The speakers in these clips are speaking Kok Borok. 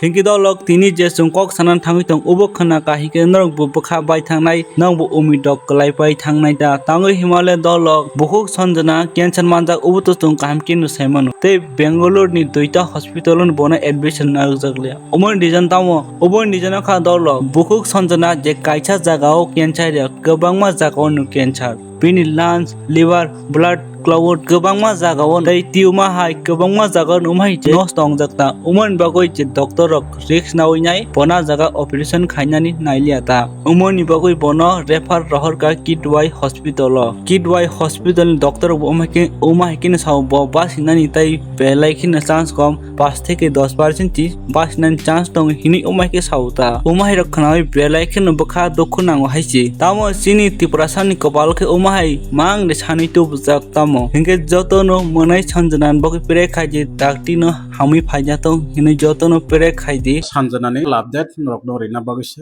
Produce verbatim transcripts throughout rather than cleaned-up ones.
Hinkhe dolok tini je chwng kok sana thangwi tong, obo khna ka hinkhe norok bo bwkha bai thangnai, norok bo umidok kwlai pai thangnai da. Tangwi himale dolok bukhuk Sanjana cancer manjak, obo to chwng kaham khe no sai mano. Tei Bangalore ni duita hospital o bono admission narwkjak liya. Omo ni reason tamo? Obo ni reason kha dolok bukhuk Sanjana je kaisa jaga o cancer ya, kwbangma jaga o no cancer. Bini lungs, liver, blood clot kwbangma jaga o tei tumor hai kwbangma jaga o umai je nosto wngjak ta. Umani bagwi je doctor rok risk nawi nai bono jaga operation khainani nailiya ta. Umani bagwi bono refer rohor ka Kidwai hospital o. Kidwai hospital ni doctor rok bo umai khe, umai khe no sao bo basinani tei belai kheno chance kom, pash theke dos percent ti basinani chance tongo hinwi umai khe sao ta. Umai rok khnawi belai kheno bwkha dukhu nango hai se. Tamo chini Tiprasa ni kopal khe umai mang de sanwi tubujak tamo. Hinkhe joto no mwnai Sanjana ni bagwi pray khai di, dakti no hamwi phaina tong hinwi joto no pray khai di. Sanjana ni update norok no rina bagwi se.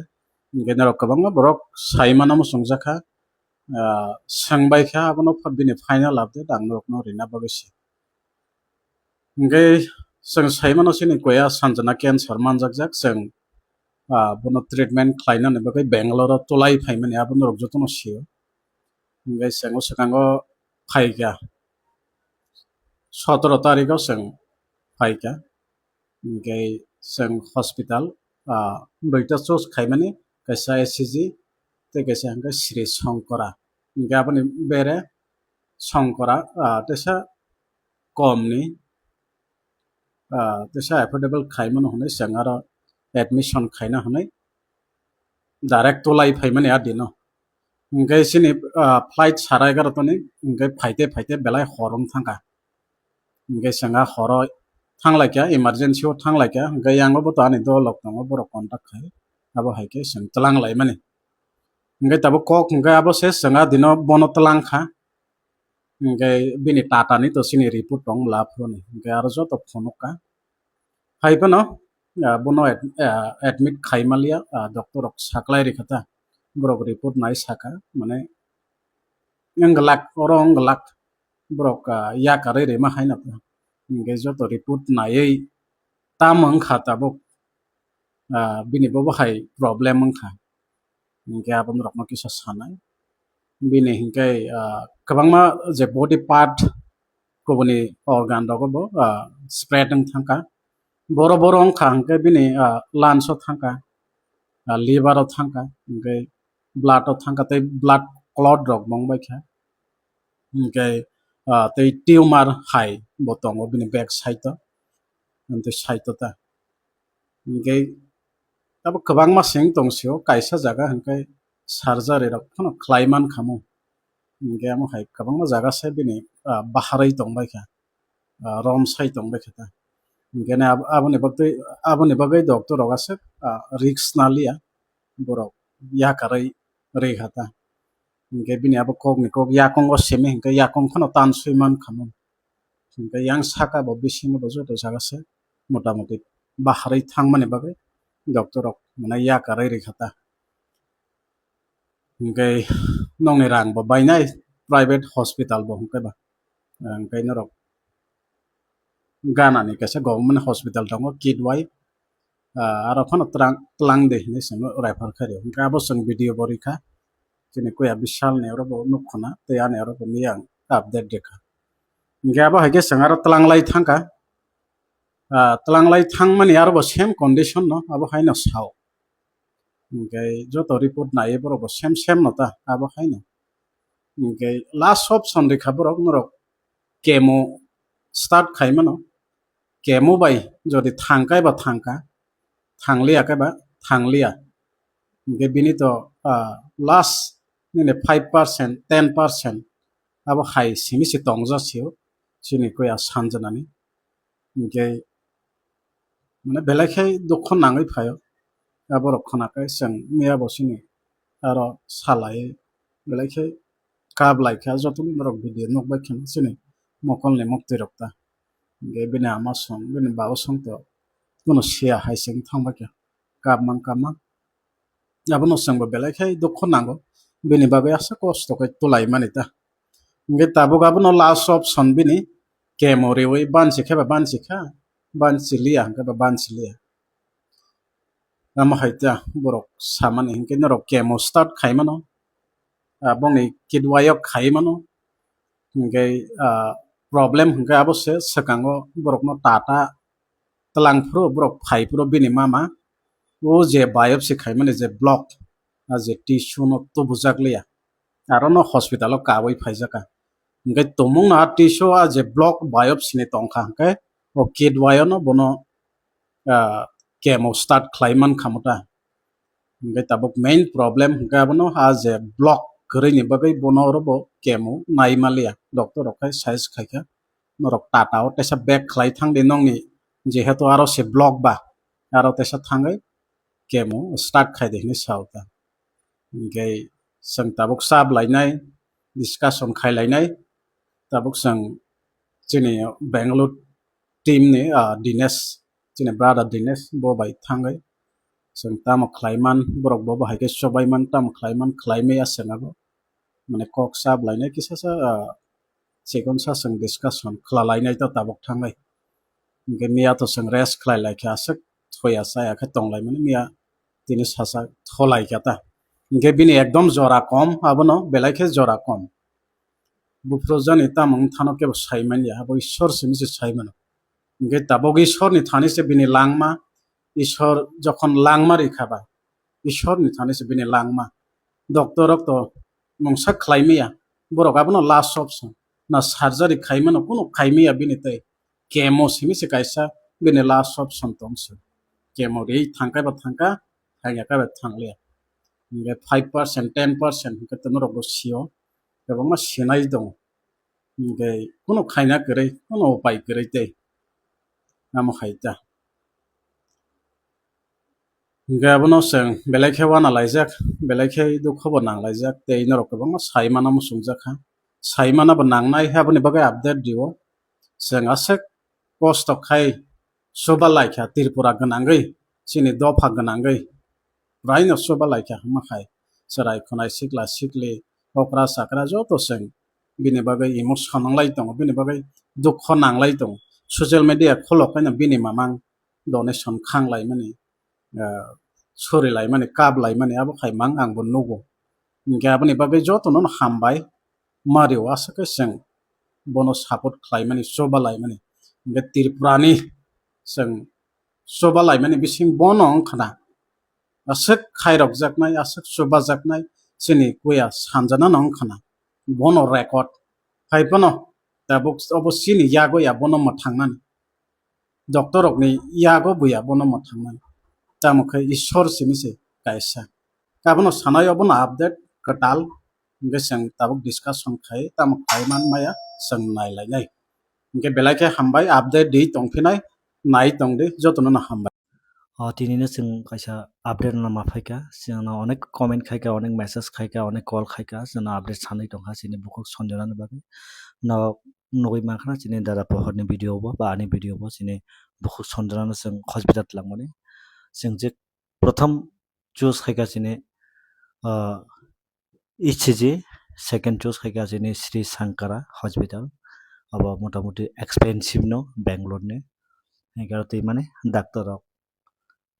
Hinkhe norok kwbangma borok sai mano muchungjak kha. Ah, swng bai kha abono pha-, bini final update ang norok no rina bagwi se. Hinkhe chwng sai mano chini kuya Sanjana cancer manjakjak, chwng, ah, bono treatment khlainani bagwi Bangalore o tulai phaimani abo norok jotono sio. Hinkhe chwng o swkango phaikha, sotoro tarikh o chwng phaikha. Hinkhe chwng hospital, ah, duita choose khaimani, kaisa E C G tei kaisa hinkhe Sri Shankara. Hinkhe aboni bere Shankara, ah, teisa komni, ah, teisa affordable khaimano hwnwi chwng aro admission khaina hwnwi direct tulai phaimani a dino. Hinkhe chini, ah, flight sara egaroh toni, hinkhe phaite phaite belai hor wng thangkha. Hinkhe chwng a horo thanglaikha, emergency o thanglaikha, hinkhe yango bo to ani dolok tongo, borok contact khai, abo hai khe chwng twlang laimani. Hinkhe tabuk kok hinkhe abo se chwng a dino bono twlang kha. Hinkhe bini Tata ni to chini report tong la phone ni. Hinkhe aro joto phunuk kha. Hai phano, ah, bono ad-, ah, admit khai maliya, ah, doctor rok saklai rikha ta. Borok report nai saka, mane, wng glak, oro wng glak. Borok, ah, yakarwi rima hai no ta. Hinkhe joto report naiwi tamo wngkha tabuk, ah, bini bobo hai problem wngkha. Hinkhe abo norokno kisa sanai. Bini hinkhe, ah, kwbangma je body part kubuni organ rogo bo, ah, spread wng thangkha. Boro boro wngkha hinkhe bini, ah, lungs o thangkha, ah, liver o thangkha, hinkhe blood o thangkha tei blood clot rok bo wngbaikha. Hinkhe, ah, tei tumor hai bo tongo bini back side o, tei side o ta. Hinkhe abo kwbangma seng tong sio, kaisa jaga hinkhe surgery rok phano khlai man khamu. Hinkhe amo hai kwbangma jaga se bini, ah, baharwi tongbaikha, ah, rom sai tongbaikha ta. Hinkhe ne abo, aboni bagwi, aboni bagwi doctor rok aswk, ah, risk naliya, borok yakarwi rikha ta. Hinkhe bini abo kokni kok yakungo simi hinkhe yakung phano tanswi man khamu. Hinkhe yang saka bo bisingo bo joto jaga se motamoti baharwi thangmani bagwi doctor rok mane yakarwi rikha ta. Hinkhe nokni rang bo bainai private hospital bo hinkhe ba. Hinkhe norok Ghana ni kaisa government hospital tongo, Kidwai. Ah, aro phano tlang, tlang de hinwi chwngno refer khaio. Hinkhe abo chwng video bo rikha. Chini kuya Bishal ni oro bo nuk khuna, tei ani oro bo miyang update rikha. Hinkhe abo hai khe chwng aro tlanglai thangkha. Ah, tlanglai thangmani aro bo same condition no, abo haino sao. Hinkhe joto report naiwi borok bo same same no ta, abo haino. Hinkhe last option rikha borok norok chemo start khai mano. Chemo bai jodi thang kai ba thang kha, thang liya kai ba thang liya. Hinkhe bini to, ah, last nini five percent, ten percent abo hai simi se tongja sio chini kuya Sanjana ni. Hinkhe mane belai khai dukho nangwi phaio. Aborok khwnakhai chwng miya bo chini aro salai belai khai kap lai kha, jotono norok video nukbai khe chini mokolni muktwi rok ta. Hinkhe bini ama song, bini baba song to kuno siya hai se wng thangbai kha, kap mang kap mang. Abono chwngbo belai khai dukho nango, bini bagwi aswk kosto khe twlai mani ta. Hinkhe tabuk abono last option bini chemo riwi bansi khe ba bansi kha, bansi liya hinkhe ba bansi liya. Tamo hai ta borok samani hinkhe norok chemo start khai mano, ah, bongni kidwai o khai mano, hinkhe, ah, problem hinkhe abo se swkango borokno tata twlang phuru borok phai phuru bini mama o je biopsy khaimani je block, ah, je tissue no tubujak liya, aro no hospital o kawi phaijaka. Hinkhe tumung no a tissue a je block biopsy ni tongkha hinkhe o kidwai o no bono, ah, chemo start khlai man kha mota. Hinkhe tabuk main problem hinkhe abono a je block kwrwini bagwi bono oro bo chemo nai maliya. Doctor rok khai size khaikha, norok tata o teisa bag khlai thang di nongni, jehetu aro se block ba, aro teisa thangwi chemo start khai di hinwi sa o ta. Hinkhe chwng tabuk chap lainai, discussion khai lainai, tabuk chwng chini Bangalore team ni, ah, Dinesh, chini brother Dinesh bo bai thangwi chwng tamo khlaiman, borok bo bahai khe chobaiman, tamo khlaiman, khlaimaya chwng abo. Mane kok chap lainai kisa sa, ah, chikon sa chwng discussion khwla lainai ta tabuk thangwi. Hinkhe miya to chwng rest khlai lai khe aswk thoya chaya khe tong lai mani miya tini sacha tholai kha ta. Hinkhe bini ekdom jora kom abono belai khe jora kom. Buphuru jani tamo wng thano kebo sai manya, abo Ishwar simi se sai mano. Hinkhe tabuk Ishwarni thani se bini langma, Ishwar jokhon langma rikha ba, Ishwarni thani se bini langma. Doctor rok to mungsa khlai maya, borok abono last option. Na surgery khai mano, kunu khai maya bini tei. Chemo simi se kaisa bini last option tong se. Chemo ri thangkai ba thangka, thangya kai ba thanglia. Hinkhe five percent, ten percent hinkhe to norok bo sio. Kwbangma sinai tongo. Hinkhe kunu khaina kwrwi, kunu upai kwrwi tei. Amo hai ta. Hinkhe abono chwng belai khe wana laijak, belai khe dukho bo nang laijak, tei norok kwbangma sai mano muchungjak kha. Sai mana bo nangnai, aboni bagwi update dio. Chwng aswk kosto khai chuba lai kha Tripura gwnangwi, chini dopha gwnangwi. Puraino chuba lai kha hwnma khai. Chwrai khwnai sikla sikli, okra chakra joto chwng bini bagwi emotion nang lai tongo, bini bagwi dukho nang lai tongo. Social media kholok haino bini mamang donation khang lai mani, ah, sori lai mani, kap lai mani, abo khai mang ang bo nugo. Hinkhe aboni bagwi jotono no hambai, Mario aswk khe chwng bono support khlai mani, chuba lai mani. Hinkhe Tripura ni chwng chuba lai mani bising bono wng khna. Aswk khairok jaknai, aswk chuba jaknai, chini kuya sanjana no wng khna. Bono record. Hai phano tabuk obo chini yago ya bono mwthangnani. Doctor rokni yago buya bono mwthangnani. Tamo khe Ishwar simi se kaisa. Abono sanai obono update kwtal. Hinkhe chwng tabuk discussion khai, tamo khai man maya chwng nai lai nai. Hinkhe belai khe hambai, update di tongphinai, nai tong di, jotono no hambai. O, tini no chwng kaisa update no ma phaikha, chwngno onek comment khaikha, onek message khaikha, onek call khaikha, chwngno update sanwi tongkha chini bukhuk Sanjana ni bagwi. No nugwi mankha chini dada Pohor ni video bo ba ani video bo chini bukhuk Sanjana no chwng hospital twlangmani. Chwng je prothom choose khaikha chini, ah, E C G, second choose khaikha chini Sri Sankara Hospital. Abo motamuti expensive no Bangalore ni. Hinkhe aro twi mani doctor rok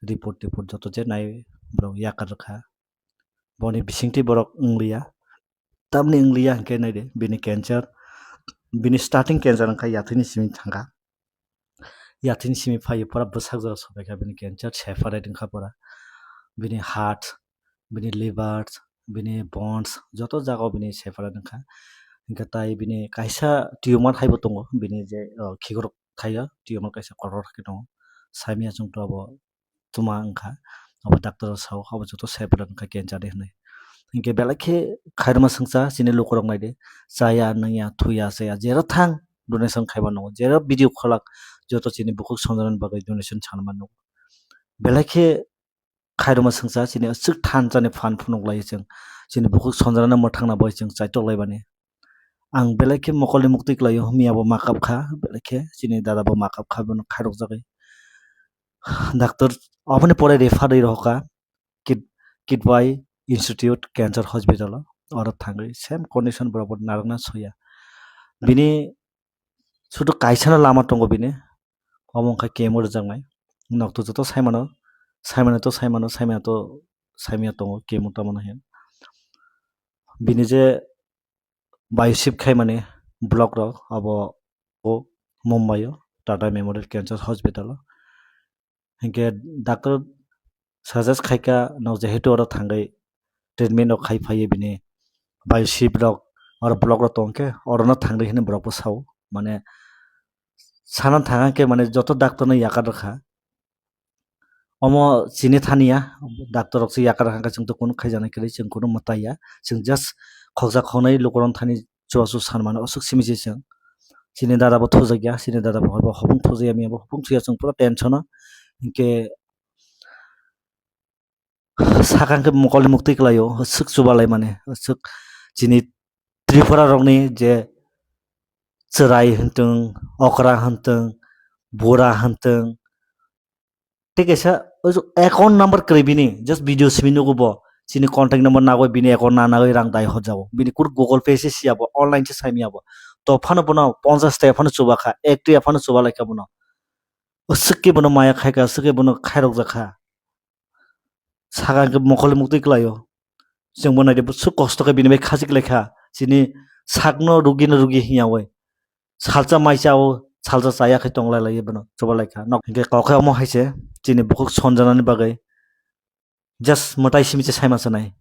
report tiport joto je nai borok yakar kha. Boni bisingtwi borok wngliya. Tamni wngliya hinkhe naide bini cancer, bini starting cancer wngkha yathwini simi thangkha. Yathwini simi phaiwi pura bwsak jora sopaikha bini cancer, separate wngkha pura. Bini heart, bini liver, bini bones, joto jagao bini separate wngkha. Hinkhe tai bini kaisa tumor haibo tongo, bini je, o, khikrok thaio, tumor kaisa kotor khe tongo. Saimya chwngto abo tuma wngkha, abo doctor rok sao, abo joto separate wngkha cancer de hinwi. Hinkhe belai khe khairokma swngcha chini lukurok naide, chaya, nungya, thuya, chaya, jera thang donation khaiba nungo, jera video kholak joto chini bukhuk Sanjana ni bagwi donation sanma nungo. Belai khe khairokma swngcha chini aswk thansa ni phan phunuk lai chwng, chini bukhuk Sanjana no mwthangna bai chwng chaitok lai bani. Ang belai khe mokolni muktwi kwlaio, miya bo makap kha, belai khe chini dada bo makap kha, bono khairok jagwi. Doctor aboni pore refer rwi rohor kha Kid-, Kidwai Institute Cancer Hospital o, oro thangwi same condition borok bo narwkna soya. Bini sudu kaisano lama tongo bini, omo wngkha chemo rwjaknai. Nokto joto saimano Saimano to saimano, saimano to saimya tongo, kemo tamo no hin. Bini je biopsy khaimani block rok abo o Mumbai o Tata Memorial Cancer Hospital o. Hinkhe doctor suggest khaikha, no jehetu oro thangwi treatment rok khai phaiwi bini biopsy rok oro block rok tongkhe orono thangdi hinwi borok bo sao. Mane sana thang khe mane joto doctor no yakar rwkha. Omo chini thani ya, doctor rok se yakar rwkha, chwng to kunu khaijaknai kwrwi, chwng kunu mwtai ya. Chwng just khokjak khoknai lukurok thani chubachu san mano, aswk simi se chwng. Chini dada bo thujak ya, chini dada bo hobong thujak ya, miya bo hobong thuya, chwng pura tension o. Hinkhe sakang khe mokol ni muktwi kwlaio, aswk chubalai mani, aswk chini Tripura rokni je chwrai hwntwng, okra hwntwng, bura hwntwng, tei kaisa account number kwrwi bini, just video simi nugo bo, chini contact number nagwi bini account na nagwi rang dai hot jago, bini kunu Google Pay se siya bo, online se saimya bo, to phano bono ponchash taka phano chubakha, ek taka phano chubalaikha bono, aswk khe bono maya khaikha, aswk khe bono khairok jakha. Saka hwnkhe mokol muktwi kwlaio. Chwngbo naidi, bwswk kosto khe bini bai khachik laikha. Chini sakno rugino rugi hinya oi. Salsa mai chao, salsa chaya khe tonglai laiyo bono, chuba laikha. Nok hwnkhe kok khe omo hai se, chini bukhuk sonjanani bagwi. Just mwtai simi se saima sanai.